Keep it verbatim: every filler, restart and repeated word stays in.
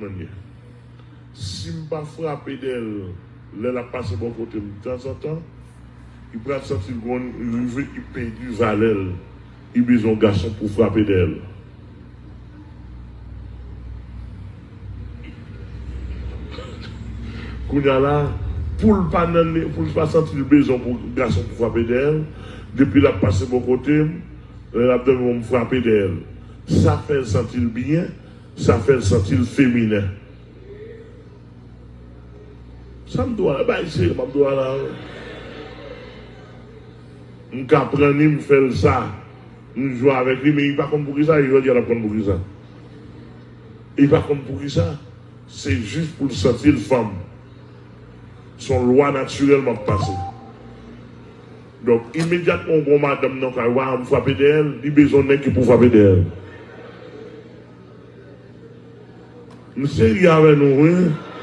Mwen ye. Si m pa frape dèyè l lè l ap pase bò kote m tanzantan, li pral santi l gon rive, li pèdi valè l, li bezwen yon gason pou frape dèyè l. Kounye a la, pou l pa nan, pou l pa santi l bezwen pou gason pou frape dèyè l, depi l ap pase bò kote m, lè l ap dòmi, m frape dèyè l. Sa fè l santi l byen, sa fè l santi l feminen. Sa m di w a la, bay serye, m ap di w a la. M ka pran li, m fè l sa. M jwe avèk li, men li pa konn poukisa, e jodi a l ap konn poukisa. Li pa konn poukisa. Se jis pou l santi l fanm. Se yon lwa natirèl m ap pase. Donk, imedyatman w gen yon madanm nan kay ou a, m frape dèyè l, li bezwen yon nèg ki pou frape dèyè l. M serye avè nou, wi.